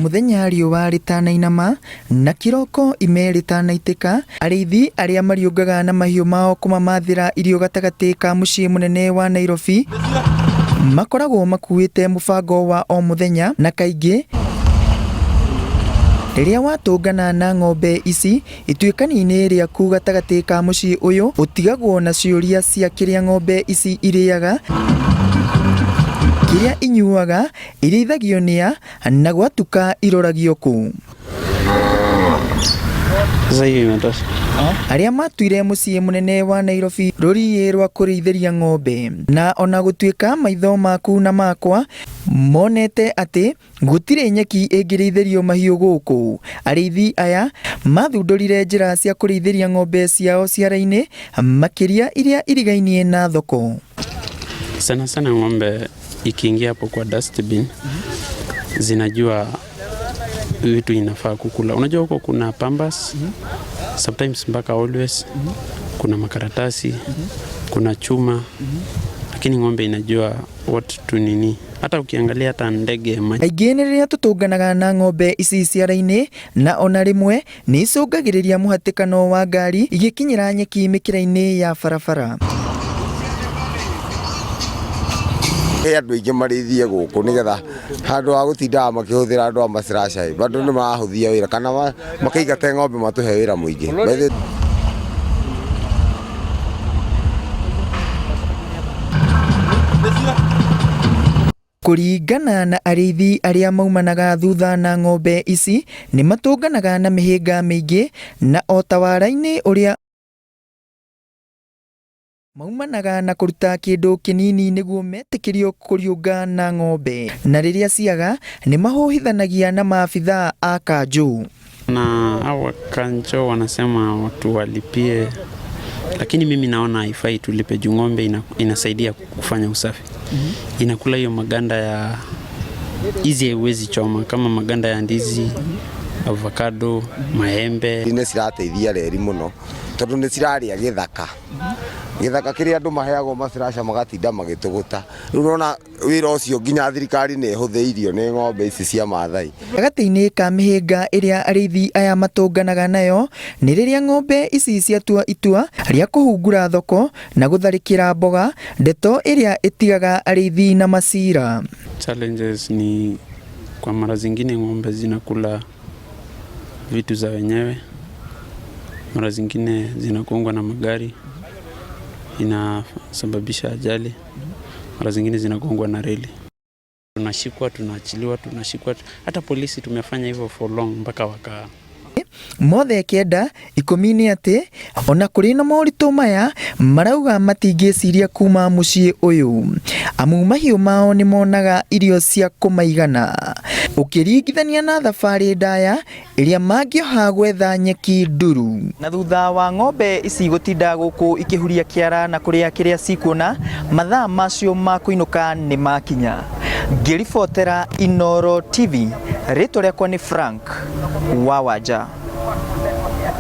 Mũthenya riũa rĩtanainama na kĩroko ime rĩtanaitĩka, arĩithi arĩa mariũngaga na mahiũ mao kũmamathĩra irio gatagatĩ ka mũciĩ mũnene wa Nairobi makoragwo makuĩte mũbango wa o mũthenya, na kaingĩ rĩrĩa watũngana na ng'ombe ici ituĩkani-inĩ rĩaku gatagatĩ ka mũciĩ ũyũ, ũtigagwo na ciũria cia kĩrĩa ng'ombe ici irĩaga, kĩrĩa inyuaga, irĩithagio nĩa, na gwatuka iroragio kũ. Sasa hiyo inatosha. Arĩa matuire mũciĩ mũnene wa Nairobi rũriĩ rwa kũrĩithĩria ng'ombe, na ona gũtuĩka maitho maku na makwa monete atĩ gũtirĩ nyeki ĩngĩrĩithĩrio mahiũ gũkũ, arĩithi aya mathundũrire njĩra cia kũrĩithĩria ng'ombe ciao ciara-inĩ, makĩria iria irigainie na thoko. Sana sana ng'ombe ikiingia hapo kwa dustbin zinajua vitu inafaa kukula. Unajua huko kuna pambas, sometimes mpaka always kuna makaratasi, kuna chuma, lakini ng'ombe inajua what to nini. Hata ukiangalia hata ndege Kaingĩ nĩ rĩrĩa tũtũnganaga na ng'ombe ici ciara-inĩ, na ona rĩmwe nĩ icũngagĩrĩria mũhatĩkano wa ngari igĩkinyĩra nyeki mĩkĩra-inĩ ya barabara. He andũ aingĩ marĩithie gũkũ nĩgetha handũ ha gũtindaga makĩhũthĩra andũ a maciraca bado nĩ marahũthia wĩra kana makaingata ng'ombe matũhe wĩra mũingĩ. By the Kũringana na arĩithi arĩa maumanaga thutha na ng'ombe ici, nĩ matũnganaga na mĩhĩnga mĩingĩ, na o ta wara-inĩ ũrĩa maumanaga na kũruta kĩndũ kĩnini nĩguo metĩkĩrio kũriũnga na ng'ombe, na rĩrĩa ciaga nĩ mahuhithanagia na maabithaa a kanjũ. Na hao kanjo wanasema watu walipie, lakini mimi naona haifai tulipe juu ng'ombe inasaidia kufanya usafi. Inakula hiyo maganda ya hizi haiwezi choma kama maganda ya ndizi, avocado, maembe. Nĩ cirateithia reri mũno tondũ nĩ cirarĩa gĩthaka, gĩthaka kĩrĩa andũ maheagwo maciraca magatinda magĩtũgũta. Rĩu ũrona wĩra ũcio nginya thirikari nĩ ĩhũthĩirio nĩ ng'ombe ici cia Maathai. Gatagatĩ-inĩ ka mĩhĩnga ĩrĩa arĩithi aya matũnganaga nayo nĩ rĩrĩa ng'ombe ici ciatua itua rĩa kũhungura thoko na gũtharĩkĩra mboga, ndeto ĩrĩa ĩtigaga arĩithi na macira. Challenges ni kwa mara zingine ng'ombe zinakula vitu za wenyewe, mara zingine zinagongwa na magari inasababisha ajali, mara zingine zinagongwa na reli. Tunashikwa, tunaachiliwa, tunashikwa. Hata polisi tumefanya hivyo for long mpaka waka Mothe kenda ikũmi nĩ atĩ ona kũrĩ na moritũ maya, marauga matingĩciria kuma mũciĩ ũyũ amu mahiũ mao nĩ monaga irio cia kũmaigana ũkĩringithania na thabarĩ ndaya ĩrĩa mangĩoha gwetha nyeki nduru. Na thutha wa ng'ombe ici gũtinda gũkũ ikĩhuria kĩara na kũrĩa kĩrĩa cikuona, mathaa macio ma kũinũka nĩ makinya. Ngĩribotera Inooro TV, rĩtwa rĩakwa nĩ Frank wa Wanja.